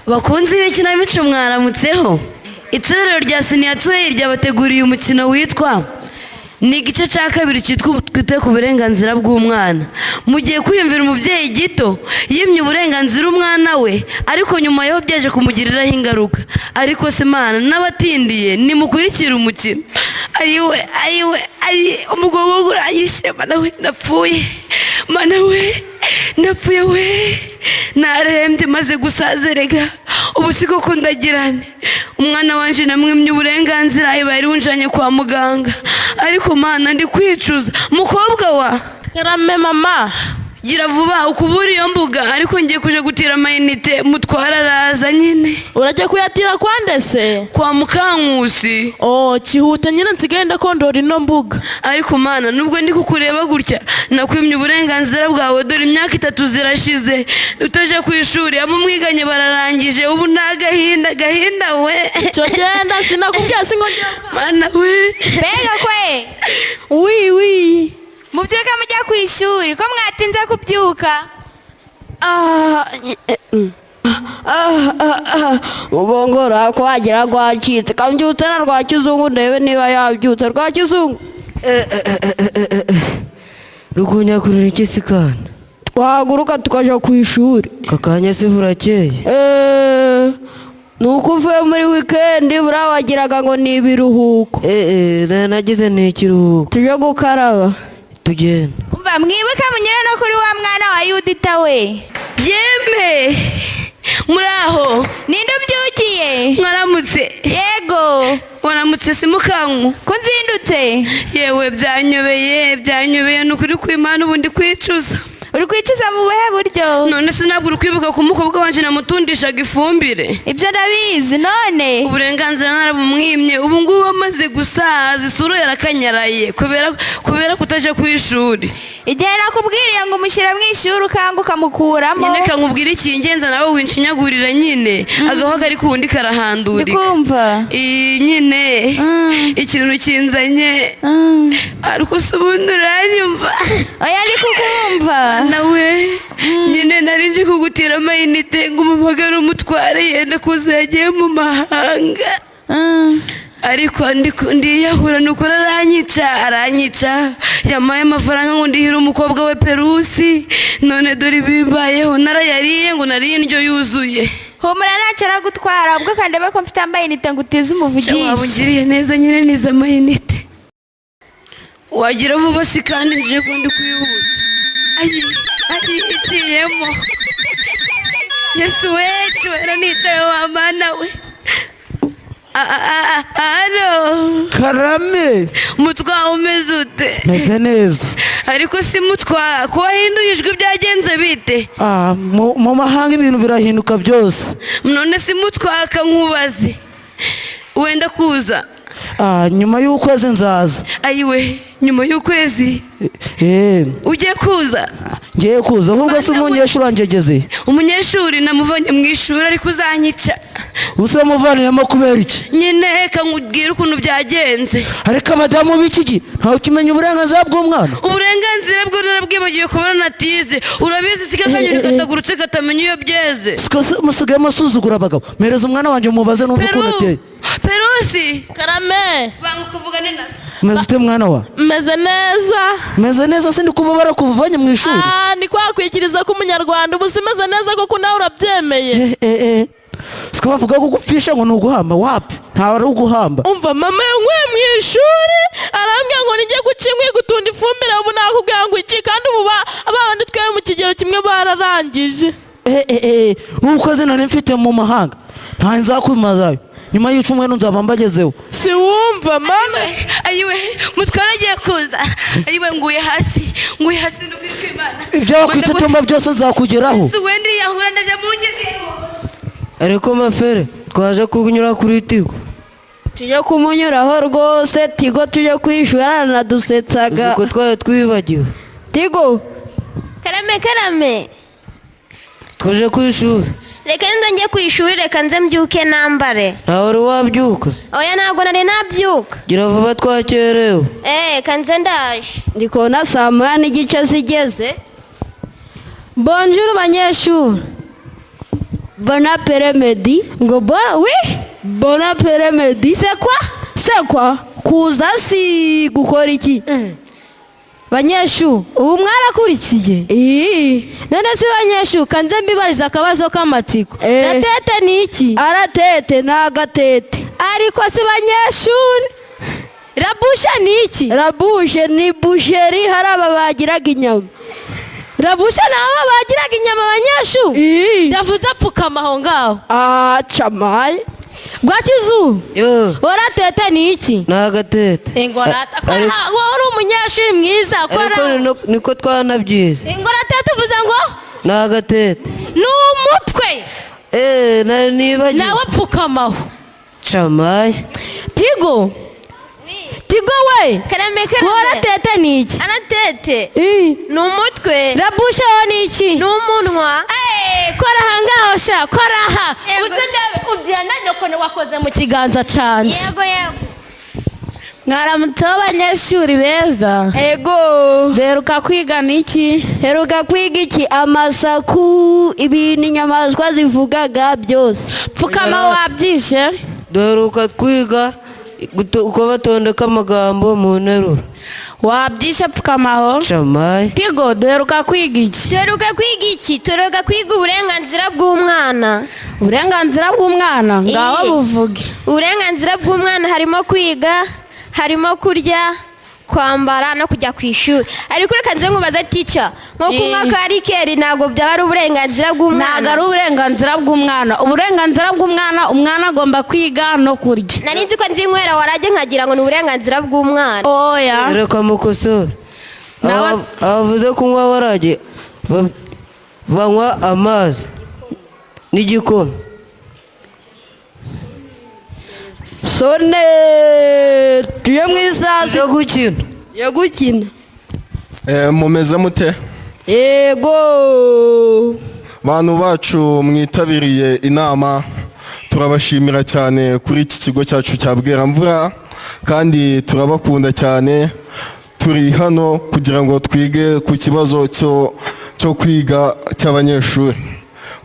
Bakunzi b'ikinamico, mwaramutseho. Itorero rya Siniya ryabateguriye umukino witwa, ni igice cya kabiri cyitwa "Twite ku burenganzira bw'umwana". Mugiye kwiyumvira umubyeyi gito yimye uburenganzira umwana we, ariko nyuma yaho byaje kumugiriraho ingaruka. Ariko se Mana, n'abatindiye, nimukurikire umukino. Ayiwe, ayiwe, ayi, umugongo uranyishe! Mana we, ndapfuye! Mana we, ndapfuye we! Narembye, maze gusaza. Erega ubu si koko ndagirane? Umwana wanje namwimye uburenganzira, ibaye wunjanye kwa muganga. Ariko Mana, ndi kwicuza. Mukobwa wa Karame, mama. Gira vuba ukubura iyo mbuga, ariko ngiye kuja gutira amayinite, mutwara araza nyine. Urajya kuyatira kwa nde se? Kwa Mukankusi. Oh, kihuta nyine, nsigaye ndakondora ino mbuga. Ariko Mana, nubwo ndi kukureba gutya, nakwimye uburenganzira bwawe. Dore imyaka 3 zirashize utaje ku ishuri, abo mwiganye bararangije. Ubu ni agahinda, agahinda we! Cyo genda, sinakubwiye si ngo ngiye. Mana we! Mbega kwe! Oui, oui. Mubyuke mujya ku ishuri, ko mwatinze kubyuka? Ah, ah, ah, ah. Mugongora ko wagira rwacitse. Kambyutse na rwa kizungu, ndebe niba yabyutse. Rwa kizungu! Rukunyakurira iki se kana? Twahaguruka tukaja ku ishuri. Kakanya se burakeye? Eh, ni uko uvuye muri wikendi, buriya wagiraga ngo ni ibiruhuko. Eh, nagize ni ikiruhuko. Tujye gukaraba. Tugenda. Umva, mwibuke munyure no kuri wa mwana wa Yudita we. Yeme, muri aho? Ninde ubyukiye? Mwaramutse. Yego. Waramutse si Mukanku? Ko nzindutse? Yewe, byanyobeye, byanyobeye, ni ukuri kw'Imana, ubu ndi kwicuza. Uri kwicuza mu buhe buryo? None se ntabwo uri kwibuka ko umukobwa wanje namutundishaga ifumbire? Ibyo ndabizi, none? Uburenganzira narabumwimye. Ubu ngubu amaze gusaza, isura yarakanyaraye kubera kutaja ku ishuri. Igihe nakubwiriye ngo umushyire mu ishuri, ukanga ukamukuramo. Nyine kankubwira ikingenza, nawe winshinyagurira nyine, agaho kari kuwundi karahandurika. Ndikumva. Iyi nyine ikintu kinzanye, ariko se ubundi uranyumva? Oya, ndi kukumva. Nawe nyine nari nje kugutira amayinite ngo umumagare umutware, yenda kuza, yagiye mu mahanga. Ariko ndiyahura, ni ukuri aranyica, aranyica. Yampaye amafaranga ngo ndihire umukobwa we Perusi, none dore ibimbayeho, narayariye ngo nariye indyo yuzuye. Humura, ntacyo aragutwara. Ubwo kandebe ko mfite amayinite ngo utize Waba umuvugisha. ungiriye neza nyine, nize amayinite. Wagira vuba si kandi, nje ko ndi kwihuta. Ayi ayi, iciyemo! Yesu we, cyubahiro nicaye wa Mana we! Ah, ah, ah, allo? Karame. Mutwa, umeze ute? Meze neza. Ariko si mutwa, ko wahinduye ijwi, byagenze bite? Ah, mu mahanga ibintu birahinduka byose. None si mutwaka, nkubaze, wenda kuza? Ah, nyuma y'ukwezi nzaza. Ayiwe, nyuma y'ukwezi? Eh. Ugiye kuza? Ngiye kuza. Ahubwo se umunyeshuri wanjye ageze? Umunyeshuri namuvanye mu ishuri, ariko uzanyica. Ubuse wamuvaniyemo kubera iki? Nyine reka nkubwire ukuntu byagenze. Ariko abadamu b'iki gihe, ntawe ukimenya uburenganzira bw'umwana. Uburenganzira bwo narabwibagiwe kubona natize. Urabizi sika, akanyoni katagurutse katamenya iyo byeze. Siko se musigaye musuzugura abagabo? Mpereza umwana wanjye mubaze numve Peru! ukuntu ateye. Perusi! Karame. Banga ukuvugane na so. Umeze ute, mwana wa? Meze neza. Meze neza, sindi kuba barakuvanye mu ishuri. Ah, ni kwa kwikiriza k'umunyarwanda. Ubu simeze neza koko, nawe urabyemeye. Eh, eh, eh. Siko bavuga ko gupfisha ngo ni uguhamba? Wapi, ntawe ari uguhamba. Umva, mama yankuye mu ishuri, arambwira ngo nijye guca inkwi, gutunda ifumbire. Ubu nakubwira ngo iki? Kandi ubu ba bandi twari mu kigero kimwe bararangije. Eh, eh, eh, nuko zina nari mfite mu mahanga, nta nzakwimazayo. Nyuma y'icyumweru nzaba mbagezeho. Si wumva, mana? Ayiwe, mutwara agiye kuza! Ayiwe, nguye hasi, nguye hasi, ndukuri kw'Imana. Ibyo wakwitotomba byose nzakugeraho. Si wenda yahura, ndaje mu ngezi. Ariko mafere, twaje kunyura kuri Tigo. Tujye kumunyuraho rwose. Tigo, tujye kwishura, aranadusetsaga. Uko twari twibagiwe. Tigo! Karame, karame. Twaje ku ishuri. Reka nza njye ku ishuri, reka nze mbyuke nambare. Ntawe wari wabyuka? Oya, ntabwo nari nabyuka. Gira vuba, twakerewe. Eee, kanze ndaje. Ndi kubona 1:30 zigeze. Bonjour banyeshuri. Bon après-midi. Ngo bon, oui. Bon après-midi. C'est quoi? C'est quoi? Kuza si gukora iki? Banyeshu, ubu mwarakurikiye? Ii. None se banyeshu, kanze mbibariza akabazo k'amatsiko. Eh. La tête ni iki? À la tête ni agatete. Ariko si banyeshuri, la bouche ni iki? La bouche ni boucherie, hari aba bagiraga inyama. La bouche ni abo bagiraga inyama banyeshu? Ii. Ndavuze apfukama aho ngaho. Ah, camaye. Rwakizu, Yo, à la tête ni iki? ni agatete. Ingorata wowe uri umunyeshuri mwiza. Ariko Kora niko twanabyize. Ngo la tête uvuze ngo? Ni agatete. Ni umutwe. Eee, nari nibagiwe. Nawe apfukamaho. Camaye. Tigo, Tigo we. Karame, karame. À la tête ni iki? À la tête Ii. ni umutwe. La bouche ho ni iki? Ni umunwa. Eh, kora aha ngaho sha, kora aha. Yego. Uze ndebe ubyina nyoko wakoze mu kiganza canje. Yego, yego. Mwaramutseho abanyeshuri beza. Ego. Duheruka kwigana iki? Heruka kwiga iki? Amasaku, ibintu inyamaswa zivugaga byose. Pfukama, wabyishe. Duheruka twiga uko batondeka amagambo mu nteruro. Wabyishe, pfukamaho. Camaye. Tigo, duheruka kwiga iki? Duheruka kwiga iki? Duheruka kwiga uburenganzira bw'umwana. Uburenganzira bw'umwana, ngaho Iyi. buvuge. Uburenganzira bw'umwana harimo kwiga, harimo kurya, kwambara no kujya ku ishuri. Ariko reka nze nkubaze, teacher, nko kunywa ka liqueur ntabwo byaba ari uburenganzira bw'umwana? Ntabwo ari uburenganzira bw'umwana. Uburenganzira bw'umwana, umwana agomba kwiga no kurya. Nari nzi ko nzinywera warajye nkagira ngo ni uburenganzira bw'umwana. Oya. Reka mukosore. Nawe- Abavuze kunywa warage banywa amazi n'igikoma. Sone tuye mu isazi. Yo gukina. Yo gukina. Mumeze mute? Yego. Bantu bacu mwitabiriye inama, turabashimira cyane kuri iki kigo cyacu cya Bweramvura, kandi turabakunda cyane. Turi hano kugira ngo twige ku kibazo cyo kwiga cy'abanyeshuri.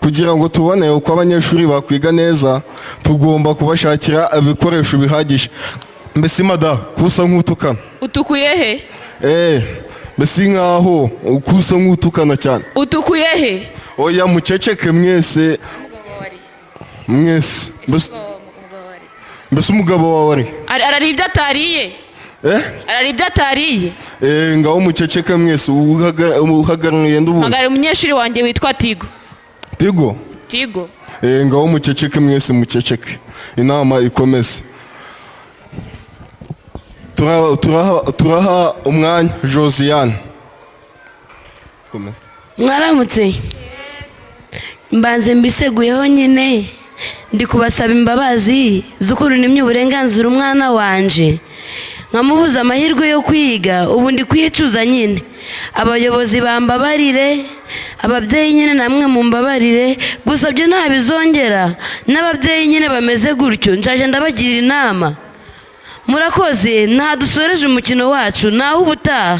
Kugira ngo tubone uko abanyeshuri bakwiga neza, tugomba kubashakira ibikoresho bihagije. Mbese mada kusa nk'utukana? Utukuye he? Mbese nkaho kusa nk'utukana cyane. Utukuye he? Oya, muceceke mwese mwese. Mbese umugabo wawe ari? Ararira ibyo atariye. Eh. Ararira ibyo atariye. Ngaho muceceke mwese. Uhagarariye ndubundi? Mpagarariye umunyeshuri wanjye witwa Tigo. Tigo? Tigo. Ngaho muceceke mwese, muceceke, inama ikomeze. Turaha umwanya Josiane. Komeza. Mwaramutse. Mbanze mbiseguyeho nyine, ndi kubasaba imbabazi z'ukuntu nimye uburenganzira umwana wanje, nkamubuza amahirwe yo kwiga. Ubu ndi kwicuza nyine. Abayobozi bambabarire, ababyeyi nyine namwe mumbabarire. Gusa byo ntabizongera. N'ababyeyi nyine bameze gutyo, nshaje ndabagira inama. Murakoze. Nta dusoreje umukino wacu, naho ubutaha.